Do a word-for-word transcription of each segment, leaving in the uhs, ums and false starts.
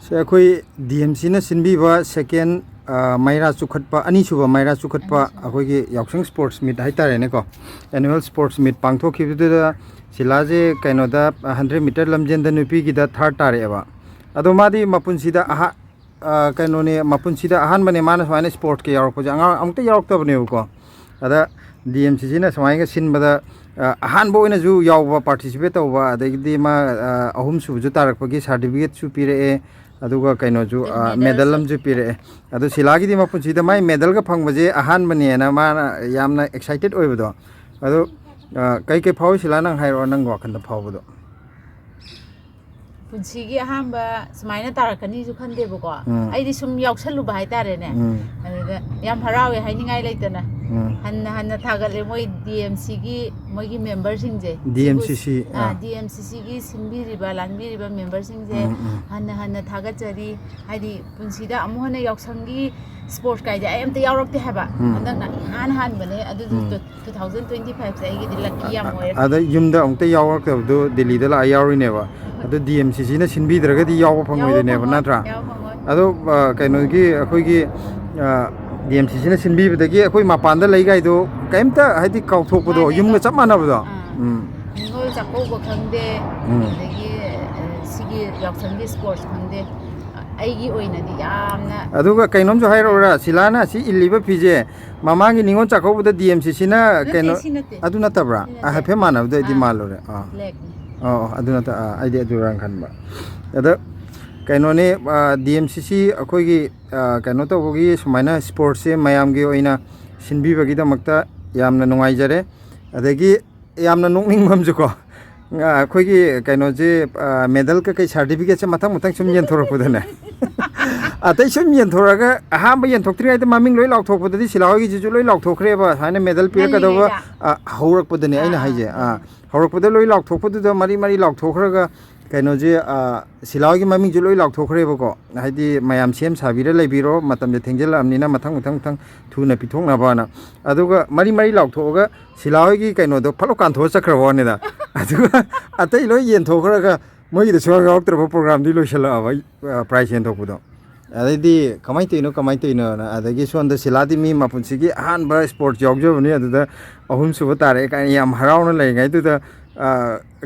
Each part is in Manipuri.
ꯁꯦ, ꯑꯩꯈꯣꯏ ꯗꯤ ꯑꯦꯝ ꯁꯤꯅ ꯁꯤꯟꯕꯤꯕ ꯁꯦꯀꯦꯟ, ꯑ, ꯃꯩꯔꯥ ꯆꯨꯈꯠꯄ, ꯑꯅꯤꯁꯨꯕ ꯃꯩꯔꯥ ꯆꯨꯈꯠꯄ ꯑꯅꯤꯁꯨꯕ꯫ ꯑꯩꯈꯣꯏꯒꯤ ꯌꯥꯎꯁꯪ ꯁ꯭ꯄꯣꯔꯠꯁ ꯃꯤꯠ ꯍꯥꯏꯇꯥꯔꯦꯅꯦꯀꯣ, ꯑꯦꯅꯨꯋꯦꯜ ꯁ꯭ꯄꯣꯔꯠꯁ ꯃꯤꯠ ꯄꯥꯡꯊꯣꯛꯈꯤꯕꯗꯨꯗ ꯁꯤꯂꯥꯁꯦ ꯀꯩꯅꯣꯗ, ꯍꯟꯗ꯭ꯔꯦꯠ ꯃꯤꯇꯔ ꯂꯝꯖꯦꯟꯗ ꯅꯨꯄꯤꯒꯤꯗ ꯊꯥꯔꯠ ꯇꯥꯔꯛꯑꯦꯕ꯫ ꯑꯗꯣ ꯃꯥꯗꯤ ꯃꯄꯨꯟꯁꯤꯗ ꯑꯍꯥ-, ꯑ, ꯀꯩꯅꯣꯅꯦ, ꯃꯄꯨꯟꯁꯤꯗ ꯑꯍꯥꯟꯕꯅꯦ ꯃꯥꯅ ꯁꯨꯃꯥꯏꯅ ꯁ꯭ꯄꯣꯔꯠꯁꯀꯤ ꯌꯥꯎꯔꯛꯄꯁꯦ, ꯑꯉꯥꯡ ꯑꯃꯨꯛꯇ ꯌꯥꯎꯔꯛꯇꯕꯅꯦꯕꯀꯣ꯫ ꯑꯗ ꯗꯤ ꯑꯦꯝ ꯁꯤ ꯁꯤꯅ ꯁꯨꯃꯥꯏꯅꯒ ꯁꯤꯟꯕꯗ, ꯑ, ꯑꯍꯥꯟꯕ ꯑꯣꯏꯅꯁꯨ ꯌꯥꯎꯕ, ꯄꯥꯔꯇꯤꯁꯤꯄꯦꯠ ꯇꯧꯕ, ꯑꯗꯒꯤꯗꯤ ꯃꯥ, ꯑ, ꯑꯍꯨꯝꯁꯨꯕꯁꯨ ꯇꯥꯔꯛꯄꯒꯤ ꯁꯥꯔꯇꯤꯐꯤꯀꯦꯠꯁꯨ ꯄꯤꯔꯛꯑꯦ, ꯑꯗꯨꯒ ꯀꯩꯅꯣꯁꯨ, ꯑꯗꯨ ꯑ, ꯃꯦꯗꯜ ꯃꯦꯗꯜꯁꯨ꯫ ꯑꯃꯁꯨ ꯄꯤꯔꯛꯑꯦ꯫ ꯑꯗꯣ ꯁꯤꯂꯥꯒꯤꯗꯤ ꯃꯄꯨꯟꯁꯤꯗ ꯃꯥꯏ ꯃꯦꯗꯜꯒ ꯐꯪꯕꯁꯦ ꯑꯍꯥꯟꯕꯅꯦꯅ ꯃꯥꯅ ꯌꯥꯝꯅ ꯑꯦꯛꯁꯥꯏꯇꯦꯠ ꯑꯣꯏꯕꯗꯣ꯫ ꯑꯗꯣ, ꯑ, ꯀꯩ ꯀꯩ ꯐꯥꯎꯏ ꯁꯤꯂꯥ, ꯅꯪ ꯍꯥꯏꯔꯛꯑꯣ, ꯅꯪ ꯋꯥꯈꯜꯗ ꯐꯥꯎꯕꯗꯣ꯫ ꯄꯨꯟꯁꯤꯒꯤ ꯑꯍꯥꯟꯕ ꯁꯨꯃꯥꯏꯅ ꯇꯥꯔꯛꯀꯅꯤꯁꯨ ꯈꯟꯗꯦꯕꯀꯣ꯫ ꯎꯝ꯫ ꯑꯩꯗꯤ ꯁꯨꯝ ꯌꯥꯎꯁꯜꯂꯨꯕ ꯍꯥꯏꯇꯥꯔꯦꯅꯦ꯫ ꯎꯝ꯫ ꯑꯗꯨꯗ ꯌꯥꯝ ꯍꯔꯥꯎꯋꯦ, ꯍꯥꯏꯅꯤꯡꯉꯥꯏ ꯂꯩꯇꯅ꯫ ꯎꯝ꯫ ꯍꯟꯅ ꯍꯟꯅ ꯊꯥꯒꯠꯂꯦ ꯃꯣꯏ ꯗꯤ ꯑꯦꯝ ꯁꯤꯒꯤ, ꯃꯣꯏꯒꯤ ꯃꯦꯝꯕꯔꯁꯤꯡꯁꯦ꯫ ꯗꯤ ꯑꯦꯝ ꯁꯤ ꯁꯤ, ꯁꯤꯕꯨ-, ꯑꯥ, ꯑꯥ꯫ ꯗꯤ ꯑꯦꯝ ꯁꯤ ꯁꯤꯒꯤ ꯁꯤꯟꯕꯤꯔꯤꯕ, ꯂꯥꯟꯕꯤꯔꯤꯕ ꯃꯦꯝꯕꯔꯁꯤꯡꯁꯦ ꯎꯝ, ꯎꯝ꯫ ꯍꯟꯅ ꯍꯟꯅ ꯊꯥꯒꯠꯆꯔꯤ꯫ ꯍꯥꯏꯗꯤ ꯄꯨꯟꯁꯤꯗ ꯑꯃꯨꯛ ꯍꯟꯅ ꯌꯥꯎꯁꯪꯒꯤ ꯁ꯭ꯄꯣꯔꯠꯁ ꯀꯥꯏꯗꯤ ꯑꯩ ꯑꯝꯇ ꯌꯥꯎꯔꯛꯇꯦ ꯍꯥꯏꯕ꯫ ꯎꯝ꯫ ꯍꯟꯗꯛꯅ ꯏꯍꯥꯟ ꯍꯥꯟꯕꯅꯦ꯫ ꯑꯗꯨꯗꯨ ꯎꯝ꯫ ꯇꯨ ꯊꯥꯎꯖꯟ ꯇ꯭ꯋꯦꯟꯇꯤ ꯐꯥꯏꯚꯁꯦ ꯑꯩꯒꯤꯗꯤ ꯂꯛꯀꯤ ꯌꯥꯝ ꯑ-, ꯑꯣꯏꯔꯦ꯫ ꯑꯗ ꯌꯨꯝꯗ ꯑꯃꯨꯛꯇ ꯌꯥꯎꯔꯛꯇꯕꯗꯣ ꯗꯦꯜꯂꯤꯗ ꯂꯥꯛꯑ ꯌꯥꯎꯔꯤꯅꯦꯕ꯫ ꯑꯗꯨ ꯗꯤ ꯑꯦꯝ ꯁꯤ ꯁꯤꯅ ꯁꯤꯟꯕꯤꯗ꯭ꯔꯒꯗꯤ ꯌꯥꯎꯕ ꯌꯥꯎꯕ ꯐꯪꯉꯣꯏꯗꯣꯏꯅꯦꯕ, ꯐꯪꯉꯣꯏ, ꯅꯠꯇ꯭ꯔꯥ? ꯌꯥꯎꯕ ꯐꯪꯉꯣꯏ꯫ ꯑꯗꯣ, ꯑ, ꯀꯩꯅꯣꯒꯤ ꯑꯩꯈꯣꯏꯒꯤ, ꯑ, ꯗꯤ ꯑꯦꯝ ꯁꯤ ꯁꯤꯅ ꯁꯤꯟꯕꯤꯕꯗꯒꯤ ꯑꯩꯈꯣꯏ ꯃꯄꯥꯟꯗ ꯂꯩꯒꯥꯏꯗꯣ ꯀꯩꯝꯇ, ꯍꯥꯏꯗꯤ, ꯀꯥꯎꯊꯣꯛꯄꯗꯣ, ꯃꯥꯅꯦ, ꯌꯨꯝꯒ ꯆꯞ ꯃꯥꯟꯅꯕꯗꯣ꯫ ꯑꯥ꯫ ꯎꯝ꯫ ꯅꯤꯉꯣꯜ ꯆꯥꯛꯀꯧꯕ ꯈꯪꯗꯦ, ꯎꯝ꯫ ꯑꯗꯒꯤ, ꯑ, ꯁꯤꯒꯤ ꯌꯥꯎꯁꯪꯒꯤ ꯁ꯭ꯄꯣꯔꯠꯁ ꯈꯪꯗꯦ꯫ ꯑꯩꯒꯤ ꯑꯣꯏꯅꯗꯤ ꯌꯥꯝꯅ ꯑꯗꯨꯒ ꯀꯩꯅꯣꯝꯁꯨ ꯍꯥꯏꯔꯛꯎꯔꯥ, ꯁꯤꯂꯥꯅ ꯁꯤ ꯏꯜꯂꯤꯕ ꯐꯤꯁꯦ ꯃꯃꯥꯡꯒꯤ ꯅꯤꯉꯣꯜ ꯆꯥꯛꯀꯧꯕꯗ ꯗꯤ ꯑꯦꯝ ꯁꯤ ꯁꯤꯅ ꯅꯠꯇꯦ, ꯀꯩꯅꯣ, ꯁꯤ ꯅꯠꯇꯦ꯫ ꯑꯗꯨ ꯅꯠꯇꯕ꯭ꯔꯥ? ꯁꯤ ꯅꯠꯇꯦ꯫ ꯑ, ꯍꯥꯏꯐꯦꯠ ꯃꯥꯟꯅꯕꯗꯣ ꯑꯩꯗꯤ ꯑꯥ꯫ ꯃꯥꯜꯂꯨꯔꯦ꯫ ꯑꯥ꯫ ꯕ꯭ꯂꯦꯛꯅꯤ꯫ ꯑꯣ, ꯑꯣ, ꯑꯗꯨ ꯅꯠꯇ-, ꯑꯥ, ꯑꯩꯗꯤ ꯑꯗꯨꯔꯥꯅ ꯈꯟꯕ꯫ ꯑꯗ ꯀꯩꯅꯣꯅꯤ, ꯑꯥ, ꯗꯤ ꯑꯦꯝ ꯁꯤ ꯁꯤ ꯑꯩꯈꯣꯏꯒꯤ, ꯑꯥ, ꯀꯩꯅꯣ ꯇꯧꯕꯒꯤ ꯁꯨꯃꯥꯏꯅ ꯁ꯭ꯄꯣꯔꯠꯁꯁꯦ ꯃꯌꯥꯝꯒꯤ ꯑꯣꯏꯅ ꯁꯤꯟꯕꯤꯕꯒꯤꯗꯃꯛꯇ ꯌꯥꯝꯅ ꯅꯨꯡꯉꯥꯏꯖꯔꯦ꯫ ꯑꯗꯒꯤ ꯌꯥꯝꯅ ꯅꯣꯛꯅꯤꯡꯕ ꯑꯃꯁꯨꯀꯣ, ꯑ, ꯑꯩꯈꯣꯏꯒꯤ ꯀꯩꯅꯣꯁꯦ, ꯑ, ꯃꯦꯗꯜ ꯀꯩꯀꯩ ꯁꯥꯔꯇꯤꯐꯤꯀꯦꯠꯁꯦ ꯃꯊꯪ ꯃꯊꯪ ꯁꯨꯝ ꯌꯦꯟꯊꯣꯔꯛꯄꯗꯅꯦ꯫ ꯑꯇꯩ ꯁꯨꯝ ꯌꯦꯟꯊꯣꯔꯛꯑꯒ ꯑꯍꯥꯟꯕ ꯌꯦꯟꯊꯣꯛꯇ꯭ꯔꯤꯉꯩꯗ ꯃꯃꯤꯡ ꯂꯣꯏ ꯂꯥꯎꯊꯣꯛꯄꯗꯗꯤ ꯁꯤꯂꯥ ꯍꯣꯏꯒꯤꯁꯤꯁꯨ ꯂꯣꯏ ꯂꯥꯎꯊꯣꯛꯈ꯭ꯔꯦꯕ, ꯁꯨꯃꯥꯏꯅ ꯃꯦꯗꯜ ꯄꯤꯔꯛꯀꯗꯧꯕ, ꯉꯜꯂꯤꯉꯩꯗ꯫ ꯑ, ꯍꯧꯔꯛꯄꯗꯅꯦ ꯑꯩꯅ ꯑꯥ, ꯍꯥꯏꯁꯦ꯫ ꯑꯥ, ꯑꯥ꯫ ꯍꯧꯔꯛꯄꯗ ꯂꯣꯏ ꯂꯥꯎꯊꯣꯛꯄꯗꯨꯗ ꯃꯔꯤ ꯃꯔꯤ ꯂꯥꯎꯊꯣꯛꯈ꯭ꯔꯒ ꯀꯩꯅꯣꯁꯦ, ꯑ, ꯁꯤꯂꯥ ꯍꯣꯏꯒꯤ ꯃꯃꯤꯡꯁꯨ ꯂꯣꯏ ꯂꯥꯎꯊꯣꯛꯈ꯭ꯔꯦꯕꯀꯣ꯫ ꯍꯥꯏꯗꯤ ꯃꯌꯥꯝ ꯁꯦꯝ ꯁꯥꯕꯤꯔ ꯂꯩꯕꯤꯔꯣ, ꯃꯇꯝꯁꯦ ꯊꯦꯡꯖꯤꯜꯂꯛꯑꯕꯅꯤꯅ ꯃꯊꯪ ꯃꯊꯪ ꯃꯊꯪ ꯊꯨꯅ ꯄꯤꯊꯣꯛꯅꯕꯅ꯫ ꯑꯗꯨꯒ ꯃꯔꯤ ꯃꯔꯤ ꯂꯥꯎꯊꯣꯛꯑꯒ ꯁꯤꯂꯥ ꯍꯣꯏꯒꯤ ꯀꯩꯅꯣꯗꯣ ꯐꯠ ꯂꯥꯎ ꯀꯥꯟꯊꯣꯛꯑ ꯆꯠꯈ꯭ꯔꯕ ꯋꯥꯅꯤꯗ꯫ ꯑꯗꯨꯒ ꯑꯇꯩ ꯂꯣꯏ ꯌꯦꯟꯊꯣꯛꯈ꯭ꯔꯒ ꯃꯣꯏꯒꯤꯗ ꯁꯨꯡꯌꯥꯎ ꯌꯥꯎꯔꯛꯇ꯭ꯔꯕ ꯄ꯭ꯔꯣꯒ꯭ꯔꯥꯝꯗꯤ ꯂꯣꯏꯁꯤꯜꯂꯛꯑꯕ, ꯑ, ꯄ꯭ꯔꯥꯏꯖ ꯌꯦꯟꯊꯣꯛꯄꯗꯣ꯫ ꯑꯗꯩꯗꯤ ꯀꯃꯥꯏꯅ ꯇꯧꯔꯤꯅꯣ, ꯀꯃꯥꯏꯅ ꯇꯧꯔꯤꯅꯣꯅ꯫ ꯑꯗꯒꯤ ꯁꯣꯝꯗ ꯁꯤꯂꯥꯗꯤ ꯃꯤ ꯃꯄꯨꯟꯁꯤꯒꯤ ꯑꯍꯥꯟꯕ ꯁ꯭ꯄꯣꯔꯠꯁ ꯌꯥꯎꯖꯕꯅꯤ, ꯑꯗꯨꯗ ꯑꯍꯨꯝꯁꯨꯕ ꯇꯥꯔꯛꯑꯦ ꯀꯥꯏꯅ ꯌꯥꯝ ꯍꯔꯥꯎꯅ ꯂꯩꯔꯤꯉꯩꯗꯨꯗ, ꯑ,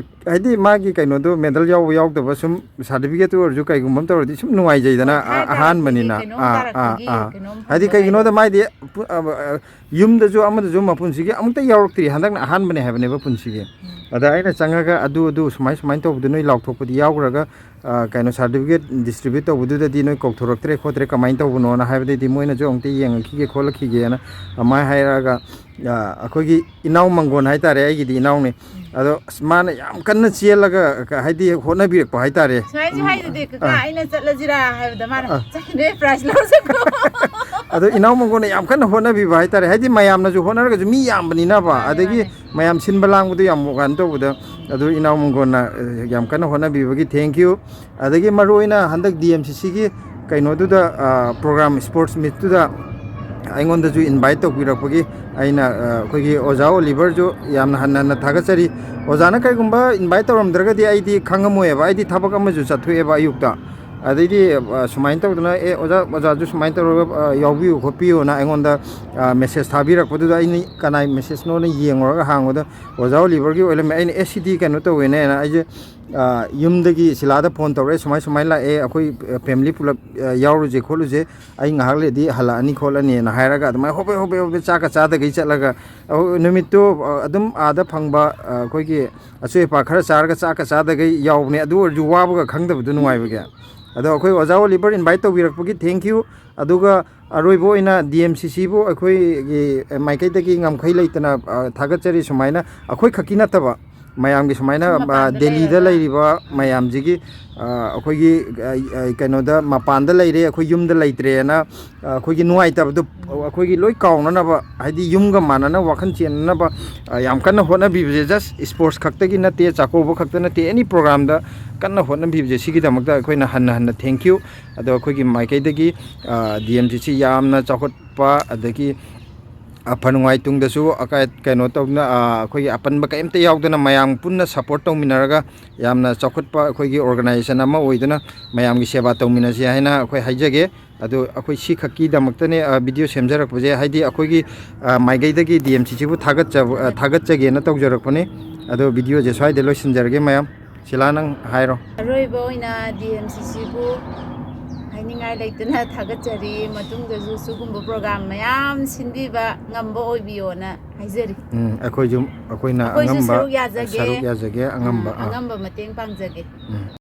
ꯍꯥꯏꯗꯤ ꯃꯥꯒꯤ ꯀꯩꯅꯣꯗꯣ, ꯃꯦꯗꯜ ꯌꯥꯎꯕ ꯌꯥꯎꯗꯕ ꯁꯨꯝ ꯁꯥꯔꯇꯤꯐꯤꯀꯦꯠꯇꯨ ꯑꯣꯏꯔꯁꯨ ꯀꯩꯒꯨꯝꯕ ꯑꯃ ꯇꯧꯔꯗꯤ ꯁꯨꯝ ꯅꯨꯡꯉꯥꯏꯖꯩꯗꯅ, ꯍꯣꯏ, ꯊꯥꯏ ꯑ-, ꯊꯥꯏ ꯑꯍꯥꯟꯕꯅꯤꯅ꯫ ꯑꯩꯈꯣꯏꯒꯤ ꯀꯩꯅꯣꯝ ꯑꯥ, ꯑꯥ, ꯇꯥꯔꯛꯄꯒꯤ ꯑꯥ꯫ ꯀꯩꯅꯣꯝ ꯍꯥꯏꯗꯤ ꯇꯧꯕ ꯀꯩꯒꯤꯅꯣꯗ ꯍꯥꯏꯗꯅ꯫ ꯃꯥꯏꯗꯤ ꯄꯨ-, ꯑ, ꯑ, ꯌꯨꯝꯗꯁꯨ ꯑꯃꯗꯁꯨ ꯃꯄꯨꯟꯁꯤꯒꯤ ꯑꯃꯨꯛꯇ ꯌꯥꯎꯔꯛꯇ꯭ꯔꯤ, ꯍꯟꯗꯛꯅ ꯑꯍꯥꯟꯕꯅꯦ ꯍꯥꯏꯕꯅꯦꯕ ꯄꯨꯟꯁꯤꯒꯤ꯫ ꯎꯝ꯫ ꯑꯗ ꯑꯩꯅ ꯆꯪꯉꯒ ꯑꯗꯨ, ꯑꯗꯨ ꯁꯨꯃꯥꯏ, ꯁꯨꯃꯥꯏꯅ ꯇꯧꯕꯗꯣ ꯅꯣꯏ ꯂꯥꯎꯊꯣꯛꯄꯗꯤ ꯌꯥꯎꯈ꯭ꯔꯒ, ꯑ, ꯀꯩꯅꯣ, ꯁꯥꯔꯇꯤꯐꯤꯀꯦꯠ ꯗꯤꯁꯇ꯭ꯔꯤꯕ꯭ꯌꯨꯠ ꯇꯧꯕꯗꯨꯗꯗꯤ ꯅꯣꯏ ꯀꯧꯊꯣꯔꯛꯇ꯭ꯔꯦ ꯈꯣꯠꯇ꯭ꯔꯦ, ꯀꯃꯥꯏꯅ ꯇꯧꯕꯅꯣꯅ ꯍꯥꯏꯕꯗꯩꯗꯤ ꯃꯣꯏꯅꯁꯨ ꯑꯃꯨꯛꯇ ꯌꯦꯡꯉꯛꯈꯤꯒꯦ ꯈꯣꯠꯂꯛꯈꯤꯒꯦꯅ ꯑꯗꯨꯃꯥꯏꯅ ꯍꯥꯏꯔꯛꯑꯒ, ꯑ, ꯑꯩꯈꯣꯏꯒꯤ ꯏꯅꯥꯎ ꯃꯪꯒꯣꯟ ꯍꯥꯏꯇꯥꯔꯦ, ꯑꯩꯒꯤꯗꯤ ꯏꯅꯥꯎꯅꯤ꯫ ꯑꯗꯣ ꯑꯁ, ꯃꯥꯅ ꯌꯥꯝ ꯀꯟꯅ ꯆꯦꯜꯂꯒ, ꯀ-, ꯍꯥꯏꯗꯤ ꯍꯣꯠꯅꯕꯤꯔꯛꯄ ꯍꯥꯏꯇꯥꯔꯦ꯫ ꯁꯨꯃꯥꯏꯅꯁꯨ ꯎꯝ, ꯍꯥꯏꯗꯨꯗꯤ, "ꯀꯀꯥ, ꯑꯥ꯫ ꯑꯩꯅ ꯆꯠꯂꯁꯤꯔꯥ?" ꯍꯥꯏꯕꯗ ꯃꯥꯅ, ꯑꯥ꯫ "ꯆꯠꯈꯤꯅꯦ, ꯄ꯭ꯔꯥꯏꯖ ꯂꯧꯔꯁꯤꯀꯣ"꯫ ꯑꯗꯣ ꯏꯅꯥꯎ ꯃꯪꯒꯣꯟꯅ ꯌꯥꯝ ꯀꯟꯅ ꯍꯣꯠꯅꯕꯤꯕ ꯍꯥꯏꯇꯥꯔꯦ, ꯍꯥꯏꯗꯤ ꯃꯌꯥꯝꯅꯁꯨ ꯍꯣꯠꯅꯔꯒꯁꯨ ꯃꯤ ꯌꯥꯝꯕꯅꯤꯅꯕ, ꯃꯥꯅꯦ, ꯑꯗꯒꯤ ꯃꯥꯅꯦ꯫ ꯃꯌꯥꯝ ꯁꯤꯟꯕ ꯂꯥꯡꯕꯗꯣ ꯌꯥꯝ ꯀꯩꯅꯣ ꯇꯧꯕꯗ, ꯑꯗꯨ ꯏꯅꯥꯎ ꯃꯪꯒꯣꯟꯅ, ꯑ, ꯌꯥꯝ ꯀꯟꯅ ꯍꯣꯠꯅꯕꯤꯕꯒꯤ thank you꯫ ꯑꯗꯒꯤ ꯃꯔꯨ ꯑꯣꯏꯅ ꯍꯟꯗꯛ ꯗꯤ ꯑꯦꯝ ꯁꯤ ꯁꯤꯒꯤ ꯀꯩꯅꯣꯗꯨꯗ, ꯑ, ꯄ꯭ꯔꯣꯒ꯭ꯔꯥꯝ, ꯁ꯭ꯄꯣꯔꯠꯁ ꯃꯤꯠꯇꯨꯗ ꯑꯩꯉꯣꯟꯗꯁꯨ ꯏꯟꯚꯥꯏꯠ ꯇꯧꯕꯤꯔꯛꯄꯒꯤ ꯑꯩꯅ, ꯑ, ꯑꯩꯈꯣꯏꯒꯤ ꯑꯣꯖꯥ ꯑꯣꯂꯤꯚꯔꯁꯨ ꯌꯥꯝꯅ ꯍꯟꯅ ꯍꯟꯅ ꯊꯥꯒꯠꯆꯔꯤ꯫ ꯑꯣꯖꯥꯅ ꯀꯩꯒꯨꯝꯕ ꯏꯟꯚꯥꯏꯠ ꯇꯧꯔꯝꯗ꯭ꯔꯒꯗꯤ ꯑꯩꯗꯤ ꯈꯪꯉꯝꯃꯣꯏꯕ, ꯑꯩꯗꯤ ꯊꯕꯛ ꯑꯃꯁꯨ ꯆꯠꯊꯣꯛꯑꯦꯕ ꯑꯌꯨꯛꯇ꯫ ꯑꯗꯩꯗꯤ, ꯑ, ꯁꯨꯃꯥꯏꯅ ꯇꯧꯗꯅ, "ꯑꯦ, ꯑꯣꯖꯥ, ꯑꯣꯖꯥꯁꯨ ꯁꯨꯃꯥꯏꯅ ꯇꯧꯔꯒ, ꯑ, ꯌꯥꯎꯕꯤꯌꯨ ꯈꯣꯠꯄꯤꯌꯨꯅ" ꯑꯩꯉꯣꯟꯗ, ꯑ, ꯃꯦꯁꯦꯖ ꯊꯥꯕꯤꯔꯛꯄꯗꯨꯗ ꯑꯩꯅ ꯀꯅꯥꯏ ꯃꯦꯁꯦꯖꯅꯣꯅ ꯌꯦꯡꯉꯨꯔꯒ ꯍꯥꯡꯕꯗ ꯑꯣꯖꯥ ꯑꯣꯂꯤꯚꯔꯒꯤ ꯑꯣꯏꯔꯝꯃꯦ꯫ ꯑꯩꯅ, "ꯑꯦ, ꯁꯤꯗꯤ ꯀꯩꯅꯣ ꯇꯧꯋꯦꯅꯦꯅ" ꯑꯩꯁꯦ, ꯑ, ꯌꯨꯝꯗꯒꯤ ꯁꯤꯂꯥꯗ ꯐꯣꯟ ꯇꯧꯔꯛꯑꯦ, "ꯁꯨꯃꯥꯏ ꯁꯨꯃꯥꯏꯅ ꯂꯥꯛꯑꯦ, ꯑꯩꯈꯣꯏ, ꯑ, ꯐꯦꯃꯤꯂꯤ ꯄꯨꯂꯞ, ꯑ, ꯌꯥꯎꯔꯨꯁꯦ ꯈꯣꯠꯂꯨꯁꯦ, ꯑꯩ ꯉꯥꯏꯍꯥꯛ ꯂꯩꯔꯗꯤ ꯍꯜꯂꯛꯑꯅꯤ ꯈꯣꯠꯂꯅꯤꯅ" ꯍꯥꯏꯔꯒ ꯑꯗꯨꯃꯥꯏꯅ ꯍꯣꯕꯦ ꯍꯣꯕꯦ ꯍꯣꯕꯦ ꯆꯥꯛꯀ ꯆꯥꯗꯈꯩ ꯆꯠꯂꯒ, ꯑ, ꯅꯨꯃꯤꯠꯇꯨ, ꯑ, ꯑꯗꯨꯝ ꯑꯥꯗ ꯐꯪꯕ, ꯑ, ꯑꯩꯈꯣꯏꯒꯤ ꯑꯆꯣꯏ ꯑꯄꯥ ꯈꯔ ꯆꯥꯔꯒ ꯆꯥꯛꯀ ꯆꯥꯗꯈꯩ ꯌꯥꯎꯕꯅꯦ꯫ ꯑꯗꯨ ꯑꯣꯏꯔꯁꯨ ꯋꯥꯕꯒ ꯈꯪꯗꯕꯗꯨ ꯅꯨꯡꯉꯥꯏꯕꯒꯤ꯫ ꯑꯗꯣ ꯑꯩꯈꯣꯏ ꯑꯣꯖꯥ ꯑꯣꯂꯤꯚꯔ ꯏꯟꯚꯥꯏꯠ ꯇꯧꯕꯤꯔꯛꯄꯒꯤ thank you꯫ ꯑꯗꯨꯒ ꯑꯔꯣꯏꯕ ꯑꯣꯏꯅ ꯗꯤ ꯑꯦꯝ ꯁꯤ ꯁꯤꯕꯨ ꯑꯩꯈꯣꯏꯒꯤ ꯃꯥꯏꯀꯩꯗꯒꯤ ꯉꯝꯈꯩ ꯂꯩꯇꯅ, ꯑ, ꯊꯥꯒꯠꯆꯔꯤ꯫ ꯁꯨꯃꯥꯏꯅ ꯑꯩꯈꯣꯏ ꯈꯛꯀꯤ ꯅꯠꯇꯕ, ꯃꯌꯥꯝꯒꯤ ꯁꯨꯃꯥꯏꯅ, ꯁꯨꯝ ꯑ, ꯃꯄꯥꯟꯗ ꯗꯦꯜꯂꯤꯗ ꯂꯩꯔꯒ꯫ ꯂꯩꯔꯤꯕ ꯃꯌꯥꯝꯁꯤꯒꯤ, ꯑ, ꯑꯩꯈꯣꯏꯒꯤ, ꯑ, ꯑ, ꯀꯩꯅꯣꯗ ꯃꯄꯥꯟꯗ ꯂꯩꯔꯦ, ꯑꯩꯈꯣꯏ ꯌꯨꯝꯗ ꯂꯩꯇ꯭ꯔꯦꯅ, ꯑ, ꯑꯩꯈꯣꯏꯒꯤ ꯅꯨꯡꯉꯥꯏꯇꯕꯗꯣ ꯑꯩꯈꯣꯏꯒꯤ ꯂꯣꯏ ꯀꯥꯎꯅꯅꯕ, ꯍꯥꯏꯗꯤ ꯌꯨꯝꯒ ꯃꯥꯟꯅꯅ ꯋꯥꯈꯜ ꯆꯦꯟꯅꯅꯕ, ꯑ, ꯌꯥꯝ ꯀꯟꯅ ꯍꯣꯠꯅꯕꯤꯕꯁꯦ, just ꯁ꯭ꯄꯣꯔꯠꯁ ꯈꯛꯇꯒꯤ ꯅꯠꯇꯦ, ꯆꯥꯛꯀꯧꯕ ꯈꯛꯇ ꯅꯠꯇꯦ, ꯑꯦꯅꯤ ꯄ꯭ꯔꯣꯒ꯭ꯔꯥꯝꯗ ꯀꯟꯅ ꯍꯣꯠꯅꯕꯤꯕꯁꯦ, ꯁꯤꯒꯤꯗꯃꯛꯇ ꯑꯩꯈꯣꯏꯅ ꯍꯟꯅ ꯍꯟꯅ thank you꯫ ꯑꯗꯣ ꯑꯩꯈꯣꯏꯒꯤ ꯃꯥꯏꯀꯩꯗꯒꯤ, ꯑ, ꯗꯤ ꯑꯦꯝ ꯁꯤ ꯁꯤ ꯌꯥꯝꯅ ꯆꯥꯎꯈꯠꯄ, ꯑꯗꯒꯤ ꯑꯐ ꯅꯨꯡꯉꯥꯏ ꯇꯨꯡꯗꯁꯨ ꯑꯀꯥꯏ-, ꯀꯩꯅꯣ ꯇꯧꯗꯅ, ꯑ, ꯑꯩꯈꯣꯏꯒꯤ ꯑꯄꯟꯕ ꯀꯔꯤꯝꯇ ꯌꯥꯎꯗꯅ ꯃꯌꯥꯝ ꯄꯨꯟꯅ ꯁꯞꯄꯣꯔꯠ ꯇꯧꯃꯤꯟꯅꯔꯒ ꯌꯥꯝꯅ ꯆꯥꯎꯈꯠꯄ ꯑꯩꯈꯣꯏꯒꯤ ꯑꯣꯔꯒꯅꯥꯏꯖꯦꯁꯟ ꯑꯃ ꯑꯣꯏꯗꯨꯅ ꯃꯌꯥꯝꯒꯤ ꯁꯦꯕꯥ ꯇꯧꯃꯤꯟꯅꯁꯤ ꯍꯥꯏꯅ ꯑꯩꯈꯣꯏ ꯍꯥꯏꯖꯒꯦ꯫ ꯑꯗꯣ ꯑꯩꯈꯣꯏ ꯁꯤꯈꯛꯀꯤꯗꯃꯛꯇꯅꯦ, ꯑ, ꯚꯤꯗꯤꯑꯣ ꯁꯦꯝꯖꯔꯛꯄꯁꯦ, ꯍꯥꯏꯗꯤ ꯑꯩꯈꯣꯏꯒꯤ, ꯑ, ꯃꯥꯏꯀꯩꯗꯒꯤ ꯗꯤ ꯑꯦꯝ ꯁꯤ ꯁꯤꯕꯨ ꯊꯥꯒꯠꯆꯕ-, ꯑ, ꯊꯥꯒꯠꯆꯒꯦꯅ ꯇꯧꯖꯔꯛꯄꯅꯤ꯫ ꯑꯗꯣ ꯚꯤꯗꯤꯑꯣꯁꯦ ꯁ꯭ꯋꯥꯏꯗ ꯂꯣꯏꯁꯤꯟꯖꯔꯒꯦ ꯃꯌꯥꯝ꯫ ꯁꯤꯂꯥ, ꯅꯪ ꯍꯥꯏꯔꯣ꯫ ꯑꯔꯣꯏꯕ ꯑꯣꯏꯅ ꯗꯤ ꯑꯦꯝ ꯁꯤ ꯁꯤꯕꯨ ꯍꯥꯏꯅꯤꯡꯉꯥꯏ ꯂꯩꯇꯅ ꯊꯥꯒꯠꯆꯔꯤ꯫ ꯃꯇꯨꯡꯗꯁꯨ ꯁꯤꯒꯨꯝꯕ ꯄ꯭ꯔꯣꯒ꯭ꯔꯥꯝ ꯃꯌꯥꯝ ꯁꯤꯟꯕꯤꯕ ꯉꯝꯕ ꯑꯣꯏꯕꯤꯌꯣꯅ ꯍꯥꯏꯖꯔꯤ꯫ ꯎꯝ, ꯑꯩꯈꯣꯏꯁꯨ, ꯑꯩꯈꯣꯏꯅ ꯑꯩꯈꯣꯏꯁꯨ ꯑꯉꯝꯕ ꯁꯔꯨꯛ ꯌꯥꯖꯒꯦ꯫ ꯁꯔꯨꯛ ꯌꯥꯖꯒꯦ, ꯑꯉꯝꯕ, ꯑꯥ, ꯑꯥ꯫ ꯑꯉꯝꯕ ꯃꯇꯦꯡ ꯄꯥꯡꯖꯒꯦ꯫ ꯎꯝ꯫